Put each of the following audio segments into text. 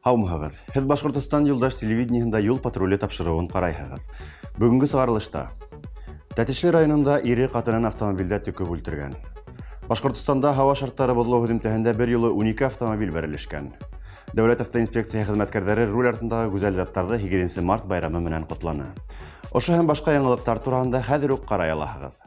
Һаумыһығыҙ! Һеҙ Башҡортостан юлдаш телевидениеһында юл патруле тапшырыуын ҡарайһығыҙ. Бөгөнгө сығарылышта Тәтешле районында ире ҡатынын автомобилдә төкөп үлтергән. Башҡортостанда һауа шарттары боҙолоу һөҙөмтәһендә бер юлы 12 автомобиль бәрелешкән. Дәүләт автоинспекцияһы хеҙмәткәрҙәре руль артындағы гүзәл заттарҙы 8 март байрамы менән ҡотланы. Ошо һәм башҡа яңылыҡтар тураһында хәҙер үк ҡарай алаһығыҙ.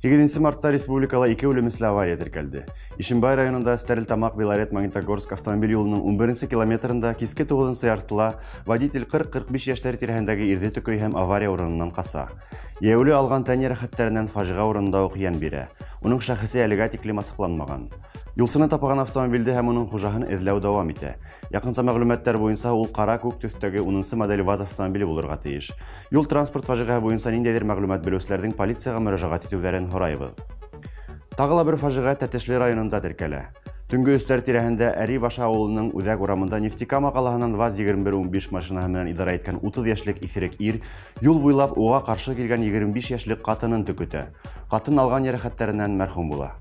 8 мартта республикала 2 үлемесле авария теркәлде. Ишембай районында Стәрлетамаҡ-Белорет Магнитогорск автомобиль юлының 11 километрында киске 9 яртыла водитель 40-45 йәштәре тирәһендәге ирҙе төкөй һәм авария урынынан ҡаса. Йәйәүле алған тән йәрәхәттәренән фажиға урынында уҡ йән бирә. Уның шәхесе әлегә тиклем асыҡланмаған. Юлсыны тапаған автомобилде һәм уның хужаһын эҙләү дауам итә. Яҡынса мәғлүмәттәр буйынса ул ҡара күк төҫтәге 10 модель ВАЗ автомобиле булырға тейеш. Юл транспорт фажиғаһы буйынса ниндәйҙер мәғлүмәт белеүселәрҙең полицияға мөрәжәғәт итеүҙәрен һорайбыҙ. Тағы ла бер фажиға Тәтешле районында теркәлә. Төнгө өстәр тирәһендә Әри-Башы ауылының үҙәк урамында Нефтекама ҡалаһынан ВАЗ 2115 машинаһы менән идара иткән 30 йәшлек иҫерек ир юл буйлап уға ҡаршы килгән 25 йәшлек ҡатынын төкөтә. Ҡатын алған йәрәхәттәренән мәрхүм була.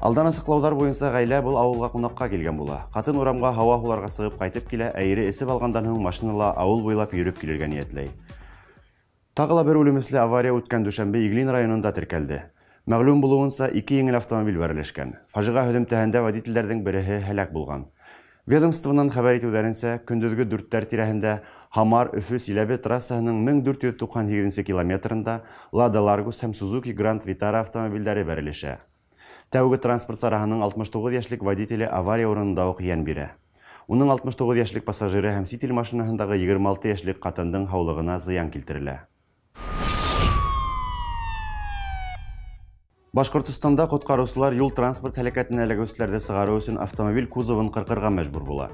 Алдан асыҡлауҙар буйынса ғаилә был ауылға ҡунаҡҡа килгән була. Ҡатын урамға һауа һуларға сығып ҡайтып килә, ә ире эсеп алғандан һуң машинала ауыл буйлап йөрөп килергә ниәтләй. Тағы ла бер үлемесле авария үткән дүшәмбе Иглин районында теркәлде. Мәғлүм булыуынса, 2 еңел автомобиль бәрелешкән. Фажиға һөҙөмтәһендә водителдәрҙең береһе һәләк булған. Ведомствонан хәбәр итеүҙәренсә, көндөҙгө 4-тәр тирәһендә Һамар Өфө Силәбе трассаһының 1498 километрында Лада Ларгус һәм Сузуки Гранд Витара автомобилдәре бәрелешә. Тәүге транспорт сараһының 69 йәшлек водителе авария урынында уҡ йән бирә. Уның 69 йәшлек пассажиры һәм сит ил машинаһындағы 26 йәшлек ҡатындың һаулығына зыян килтерелә. Башҡортостанда ҡотҡарыусылар юл транспорт һәләкәтенә эләгеүселәрҙе сығарыу өсөн автомобиль кузовын ҡырҡырға мәжбүр була.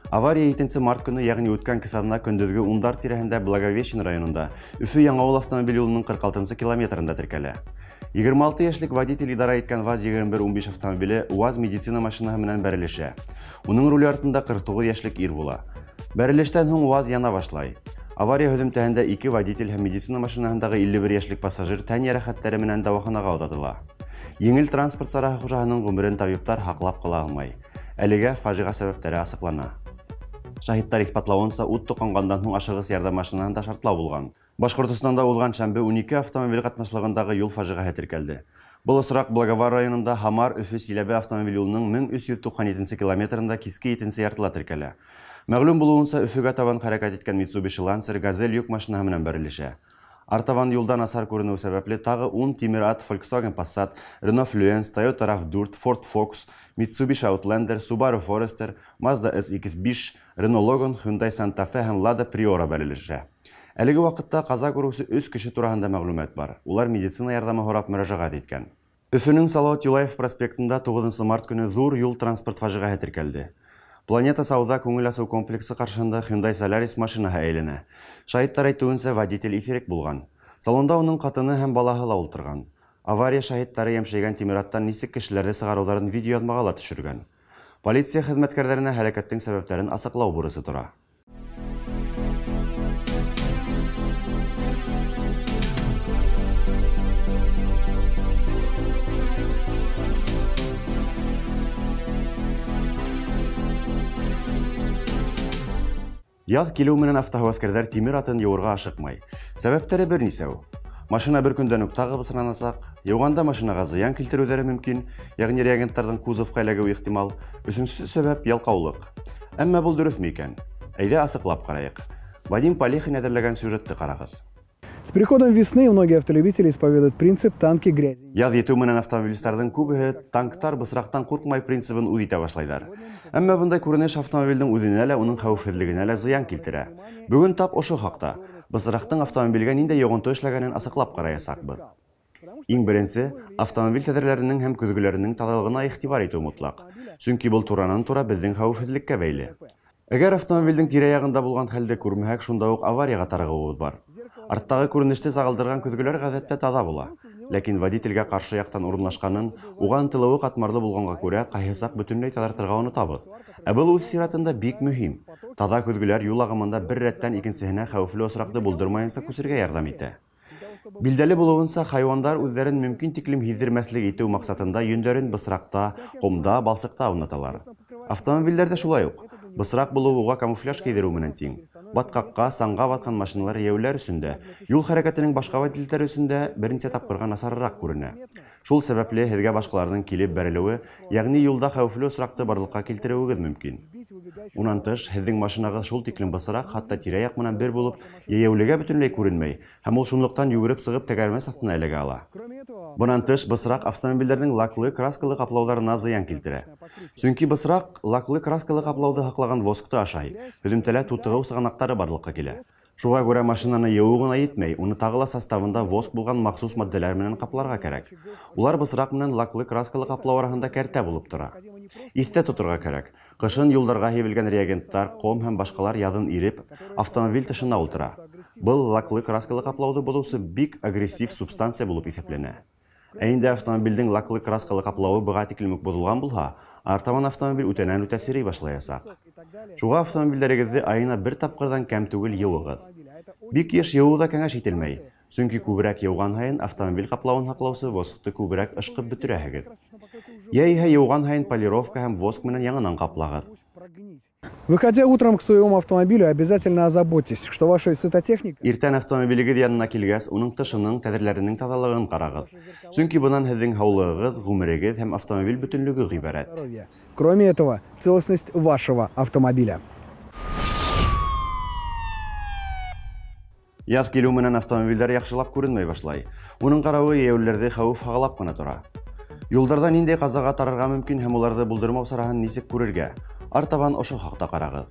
Авария 7 март көнө, йәғни үткән кисәҙенә көндөҙгө 10-дар тирәһендә Благовещен районында Өфө Яңауыл автомобиль юлының 46 километрында теркәлә. 26 йәшлек водитель идара иткән ВАЗ 2115 автомобиле УАЗ медицина машинаһы менән бәрелешә. Уның руле артында 49 йәшлек ир була. Бәрелештән һуң УАЗ яна башлай. Авария һөҙөмтәһендә 2 водитель һәм медицина машинаһындағы 51 йәшлек пассажир тән йәрәхәттәре менән дауаханаға оҙатыла. Еңел транспорт сараһы хужаһының ғүмерен табиптар һаҡлап ҡала алмай. Әлегә фажиға сәбәптәре асыҡлана. Шаһиттар иҫбатлауынса, ут тоҡанғандан һуң ашығыс ярҙам машинаһында шартлау булған. Башҡортостанда уҙған шәмбе 12 автомобиль ҡатнашлығындағы юл фажиғаһы теркәлде. Был осраҡ Благовар районында Һамар Өфө Силәбе автомобиль юлының 1397 километрында киске 7 яртыла теркәлә. Мәғлүм булыуынса, Өфөгә табан хәрәкәт иткән Mitsubishi Lancer Газель йөк машинаһы менән бәрелешә. Артабан юлда насар күренеү сәбәпле тағы 10 тимер ат Volkswagen Passat, Renault Fluence, Toyota RAV4, Ford Focus, Mitsubishi Outlander, Subaru Forester, Mazda SX5, Renault Logan, Hyundai Santa Fe һәм Lada Priora бәрелешә. Әлеге ваҡытта ҡаза күреүсе 3 кеше тураһында мәғлүмәт бар. Улар медицина ярҙамы һорап мөрәжәғәт иткән. Өфөнөң Салауат Юлаев проспектында 9 март көнө ҙур юл транспорт фажиғаһы теркәлде. Планета сауҙа күңел асыу комплексы ҡаршыһында Hyundai Solaris машинаһы әйләнә. Шаһиттар әйтеүенсә, водитель иҫерек булған. Салонда уның ҡатыны һәм балаһы ла ултырған. Авария шаһиттары йәмшәйгән тимер аттан нисек кешеләрҙе сығарыуҙарын видеояҙмаға ла төшөргән. Полиция хеҙмәткәрҙәренә һәләкәттең сәбәптәрен асыҡлау бурысы тора. Яҙ килеү менән автоһәүәҫкәрҙәр тимер атын йыуырға ашыҡмай. Сәбәптәре бер нисәү. Машина бер көндән үк тағы бысранасаҡ, йыуғанда машинаға зыян килтереүҙәре мөмкин, йәғни реагенттарҙың кузовҡа эләгеүе ихтимал. Өсөнсө сәбәп ялҡаулыҡ. Әммә был дөрөҫмө икән? Әйҙә асыҡлап ҡарайыҡ. Вадим Полехин әҙерләгән сюжетты ҡарағыҙ. С приходом весны многие автолюбители исповедуют принцип «танки грязи». Яҙ етеү менән автомобилисттарҙың күбеһе танктар бысраҡтан ҡурҡмай принцибын үҙ итә башлайҙар. Әммә бындай күренеш автомобилдең үҙенә лә, уның хәүефһеҙлегенә лә зыян килтерә. Бөгөн тап ошо хаҡта бысраҡтың автомобилгә ниндәй йоғонто эшләгәнен асыҡлап ҡараясаҡбыҙ. Иң беренсе, автомобиль тәҙрәләренең һәм көҙгөләренең таҙалығына иғтибар итеү мотлаҡ. Сөнки был туранан-тура беҙҙең хәүефһеҙлеккә бәйле. Әгәр автомобилдең тирә-яғында булған хәлде күрмәһәк, шунда уҡ аварияға тарығыуыбыҙ бар. Арттағы күренеште сағылдырған көҙгөләр ғәҙәттә таҙа була. Ләкин водителгә ҡаршы яҡтан урынлашҡанын, уға ынтылыуы ҡатмарлы булғанға күрә, ҡайһы саҡ бөтөнләй таҙартырға онотабыҙ. Ә был үҙ сиратында бик мөһим. Таҙа көҙгөләр юл ағымында бер рәттән икенсеһенә хәүефле осраҡты булдырмайынса күсергә ярҙам итә. Билдәле булыуынса, хайуандар үҙҙәрен мөмкин тиклем һиҙҙермәҫлек итеү маҡсатында йөндәрен бысраҡта, ҡомда, балсыҡта аунаталар. Автомобилдәр ҙә шулай уҡ. Бысраҡ булыу уға камуфляж кейҙереү менән тиң. Батҡаҡҡа, саңға батҡан машиналар йәйәүлеләр өсөн дә, юл хәрәкәтенең башҡа водителдәре өсөн дә бер нисә тапҡырға насарыраҡ күренә. Шул сәбәпле һеҙгә башҡаларҙың килеп бәрелеүе, йәғни юлда хәүефле осраҡты барлыҡҡа килтереүегеҙ мөмкин. Унан тыш, һеҙҙең машинағыҙ шул тиклем бысраҡ, хатта тирә-яҡ менән бер булып, йәйәүлегә бөтөнләй күренмәй һәм ул шунлыҡтан йүгереп сығып тәгәрмәс аҫтына эләгә ала. Бынан тыш, бысраҡ автомобилдәрҙең лаклы, краскалы ҡаплауҙарына зыян килтерә. Сөнки бысраҡ лаклы, краскалы ҡаплауҙы һаҡлаған воскты ашай, һөҙөмтәлә тутығыу сығанаҡтары барлыҡҡа килә. Шуға күрә машинаны йыуыу ғына етмәй, уны тағы ла составында воск булған махсус матдәләр менән ҡапларға кәрәк. Улар бысраҡ менән лаклы, краскалы ҡаплау араһында кәртә булып тора. Иҫтә тоторға кәрәк. Ҡышын юлдарға һибелгән реагенттар, ҡом һәм башҡалар яҙын иреп, автомобиль тышына ултыра. Был лаклы, краскалы ҡаплауҙы боҙоусы бик агрессив субстанция булып иҫәпләнә. Ә инде автомобилдең лаклы, краскалы ҡаплауы быға тиклем үк боҙолған булһа, артабан автомобиль үтәнән үтә серей башлаясаҡ. Шуға автомобилдәрегеҙҙе айына бер тапҡырҙан кәм түгел йыуығыҙ. Бик йыш йыуыу ҙа кәңәш ителмәй, сөнки күберәк йыуған һайын автомобиль ҡаплауын һаҡлаусы воскты күберәк ышҡып бөтөрәһегеҙ. Йә иһә йыуған һайын полировка һәм воск менән яңынан ҡаплағыҙ. Выходя утром к своему автомобилю, обязательно озаботьтесь, что ваша светотехника... Иртән автомобилегеҙ янына килгәс, уның тышының, тәҙрәләренең таҙалығын ҡарағыҙ. Сөнки бынан һеҙҙең һаулығығыҙ, ғүмерегеҙ һәм автомобиль бөтөнлөгө ғибәрәт. Кроме этого, целостность вашего автомобиля. Яҙ килеү менән автомобилдәр яҡшылап күренмәй башлай. Уның ҡарауы йәйәүлеләрҙе хәүеф һағалап ҡына тора. Юлдарҙа ниндәй ҡазаға тарырға мөмкин һәм уларҙы булдырмау сараһын нисек күрергә? Артабан ошо хаҡта ҡарағыҙ.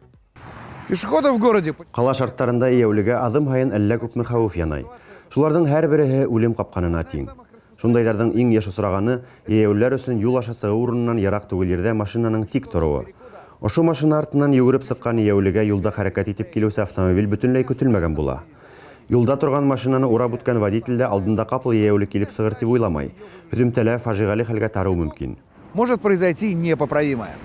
Пешеходов в городе. Ҡала шарттарында йәйәүлегә аҙым һайын әллә күпме хәүеф янай. Шуларҙың һәр береһе үлем ҡапҡанына тиң. Шундайҙарҙың иң йыш осрағаны йәйәүлеләр өсөн юл аша сығыу урынынан йыраҡ түгел ерҙә машинаның тик тороуы. Ошо машина артынан йүгереп сыҡҡан йәйәүлегә юлда хәрәкәт итеп килеүсе автомобиль бөтөнләй көтөлмәгән була. Юлда торған машинаны урап үткән водитель дә алдында ҡапыл йәйәүле килеп сығыр тип уйламай. Һөҙөмтәлә фажиғәле хәлгә тарыу мөмкин. Может произойти непоправимое.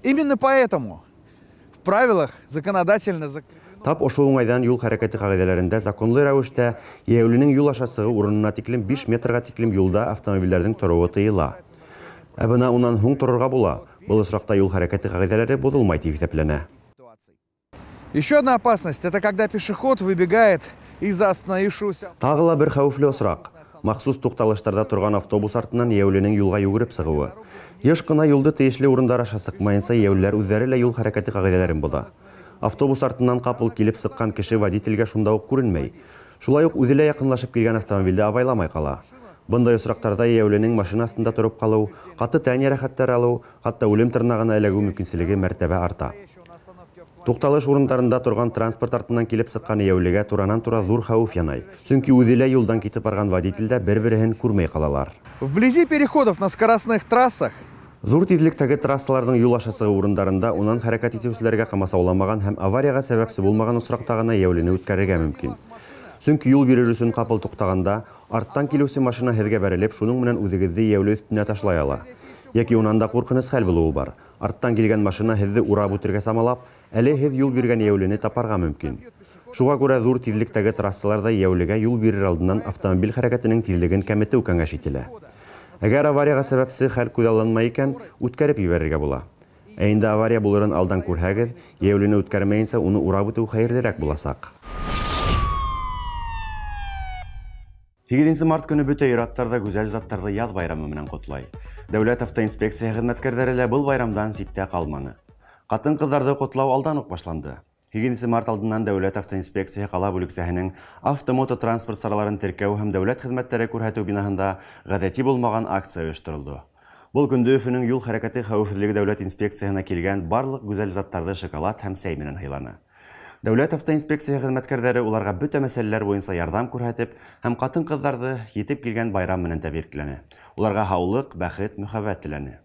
Именно поэтому в правилах законодательно закреплено... Тап ошо уңайҙан юл хәрәкәте ҡағиҙәләрендә законлы рәүештә йәйәүленең юл аша сығыу урынына тиклем 5 метрға тиклем юлда автомобилдәрҙең тороуы тыйыла. Ә бына унан һуң торорға була. Был осраҡта юл хәрәкәте ҡағиҙәләре боҙолмай тип иҫәпләнә. Еще одна опасность – это когда пешеход выбегает из-за остановившегося... Тағы ла бер хәүефле осраҡ. Махсус туҡталыштарҙа торған автобус артынан йәйәүленең юлға йүгереп сығыуы. Йыш ҡына юлды тейешле урындар аша сыҡмайынса йәйәүлеләр үҙҙәре лә юл хәрәкәте ҡағиҙәләрен боҙа. Автобус артынан ҡапыл килеп сыҡҡан кеше водителгә шунда уҡ күренмәй. Шулай уҡ үҙе лә яҡынлашып килгән автомобилде абайламай ҡала. Бындай осраҡтарҙа йәйәүленең машина аҫтында тороп ҡалыу, ҡаты тән йәрәхәттәре алыу, хатта үлем тырнағына эләгеү мөмкинселеге мәртәбә арта. Туҡталыш урындарында торған транспорт артынан килеп сыҡҡан йәйәүлегә туранан-тура ҙур хәүеф янай. Сөнки үҙе лә юлдан китеп барған водитель дә бер-береһен күрмәй ҡалалар. Вблизи переходов на скоростных трассах. Ҙур тиҙлектәге трассаларҙың юл аша сығыу урындарында унан хәрәкәт итеүселәргә ҡамасауламаған һәм аварияға сәбәпсе булмаған осраҡта ғына йәйәүлене үткәрергә мөмкин. Сөнки юл бирер өсөн ҡапыл туҡтағанда арттан килеүсе машина һеҙгә бәрелеп, шуның менән үҙегеҙҙе йәйәүле өҫтөнә ташлай ала. Йәки унан да ҡурҡыныс хәл булыуы бар. Арттан килгән машина һеҙҙе урап үтергә самалап, әле һеҙ юл биргән йәйәүлене тапарға мөмкин. Шуға күрә ҙур тиҙлектәге трассаларҙа йәйәүлегә юл бирер алдынан автомобиль хәрәкәтенең тиҙлеген кәметеү кәңәш ителә. Әгәр аварияға сәбәпсе хәл күҙалланмай икән, үткәреп ебәрергә була. Ә инде авария булырын алдан күрһәгеҙ, йәйәүлене үткәрмәйенсә уны урап үтеү хәйерлерәк буласаҡ. 8 март көнө бөтә ир-аттар ҙа гүзәл заттарҙы яҙ байрамы менән ҡотлай. Дәүләт автоинспекция хеҙмәткәрҙәре лә был байрамдан ситтә ҡалманы. Ҡатын-ҡыҙҙарҙы ҡотлау алдан уҡ башланды. 8 март алдынан Дәүләт автоинспекция ҡала бүлексәһенең автомототранспорт сараларын теркәү һәм дәүләт хеҙмәттәре күрһәтеү бинаһында ғәҙәти булмаған акция ойошторолдо. Был көндө Өфөнөң юл хәрәкәте хәүефһеҙлеге дәүләт инспекцияһына килгән барлыҡ гүзәл заттарҙы шоколад һәм сәй менән һыйланы. Дәүләт автоинспекция хеҙмәткәрҙәре уларға бөтә мәсьәләләр буйынса ярҙам күрһәтеп һәм ҡатын-ҡыҙҙарҙы етеп килгән байрам менән тәбрикләне. Уларға һаулыҡ, бәхет, мөхәббәт теләне.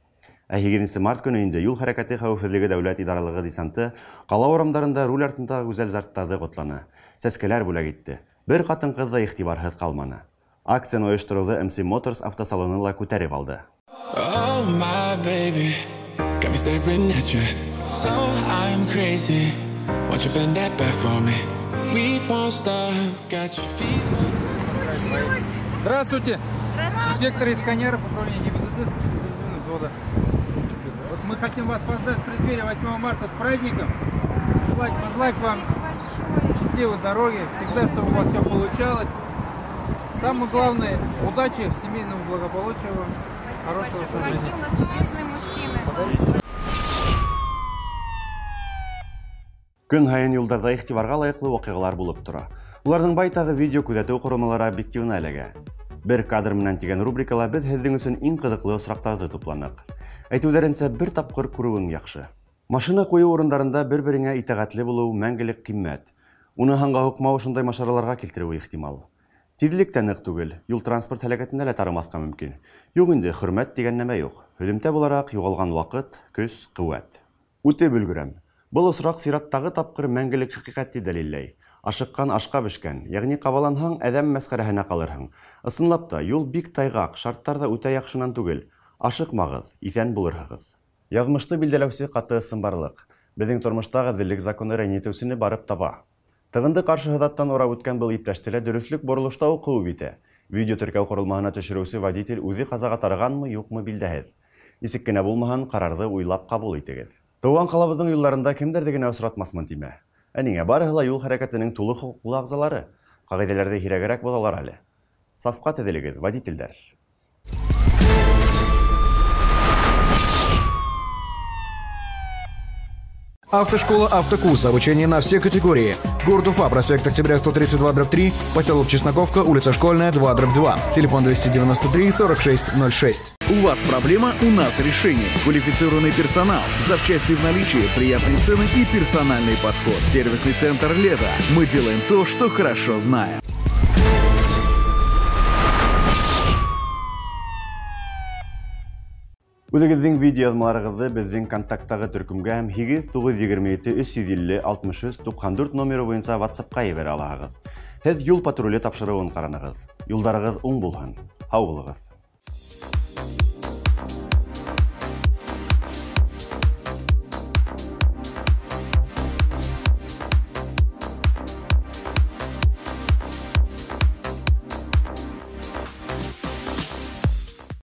Ә 8 март көнө инде юл хәрәкәте хәүефһеҙлеге дәүләт идаралығы десанты ҡала урамдарында руль артындағы гүзәл заттарҙы ҡотланы, сәскәләр бүләк итте. Бер ҡатын-ҡыҙ ҙа иғтибарһыҙ ҡалманы. Акцияны ойоштороуҙы MC Motors автосалоны ла күтәреп алды. Oh my baby, got me staring at you, so I'm crazy. Won't you bend that back for me? We won't stop. Got your feet. Здравствуйте. Инспектор Исканеров, управление ГИБДД, взвода. Вот мы хотим вас поздравить в преддверии 8 марта с праздником. Пожелать вам счастливой дороги, всегда, чтобы у вас все получалось. Самое главное, удачи, семейного благополучия вам, хорошего жизни. Какие у нас чудесные мужчины. Көн һайын юлдарҙа иғтибарға лайыҡлы ваҡиғалар булып тора. Уларҙың байтағы видео күҙәтеү ҡоролмалары объективына эләгә. Бер кадр менән тигән рубрикала беҙ һеҙҙең өсөн иң ҡыҙыҡлы осраҡтарҙы тупланыҡ. Әйтеүҙәренсә, бер тапҡыр күреүең яҡшы. Машина ҡуйыу урындарында бер-береңә итәғәтле булыу мәңгелек ҡиммәт. Уны һанға һуҡмау ошондай машараларға килтереүе ихтимал. Тиҙлек тә ныҡ түгел, юл транспорт һәләкәтендә лә тарымаҫҡа мөмкин. Юҡ инде, хөрмәт тигән нәмә юҡ. Һөҙөмтә булараҡ юғалған ваҡыт, көс, ҡеүәт. Үтеп өлгөрәм. Был осраҡ сираттағы тапҡыр мәңгелек хәҡиҡәтте дәлилләй. Ашыҡҡан ашҡа бешкән, йәғни ҡабаланһаң, әҙәм мәсхәрәһенә ҡалырһың. Ысынлап та, юл бик тайғаҡ, шарттар ҙа үтә яҡшынан түгел. Ашыҡмағыҙ, иҫән булырһығыҙ. Яҙмышты билдәләүсе ҡаты ысынбарлыҡ. Беҙҙең тормошта ғәҙеллек законы рәнйетеүсене барып таба. Тығынды ҡаршы һыҙаттан урап үткән был иптәште лә дөрөҫлөк боролошта уҡ ҡыуып итә. Видео теркәү ҡоролмаһына төшөрөүсе водитель үҙе ҡазаға тарығанмы, юҡмы билдәһеҙ. Нисек кенә булмаһын, ҡарарҙы уйлап ҡабул итегеҙ. Тыуған ҡалабыҙҙың юлларында кемдәрҙе генә осратмаҫмын тимә. Ә ниңә, барыһы ла юл хәрәкәтенең тулы хоҡуҡлы ағзалары. Ҡағиҙәләрҙе һирәгерәк боҙалар әле. Сафҡа теҙелегеҙ, водителдәр. Автошкола «Автокурс». Обучение на все категории. Город Уфа, проспект Октября, 132/3, поселок Чесноковка, улица Школьная, 2/2. Телефон 293 46 06. У вас проблема, у нас решение. Квалифицированный персонал, запчасти в наличии, приятные цены и персональный подход. Сервисный центр «Лето». Мы делаем то, что хорошо знаем. Үҙегеҙҙең видео яҙмаларығыҙҙы беҙҙең контакттағы төркөмгә һәм 8 927 350 63 94 номеры буйынса WhatsApp-ҡа ебәрә алаһығыҙ. Һеҙ юл патруле тапшырыуын ҡаранығыҙ. Юлдарығыҙ уң булһын. Һау булығыҙ.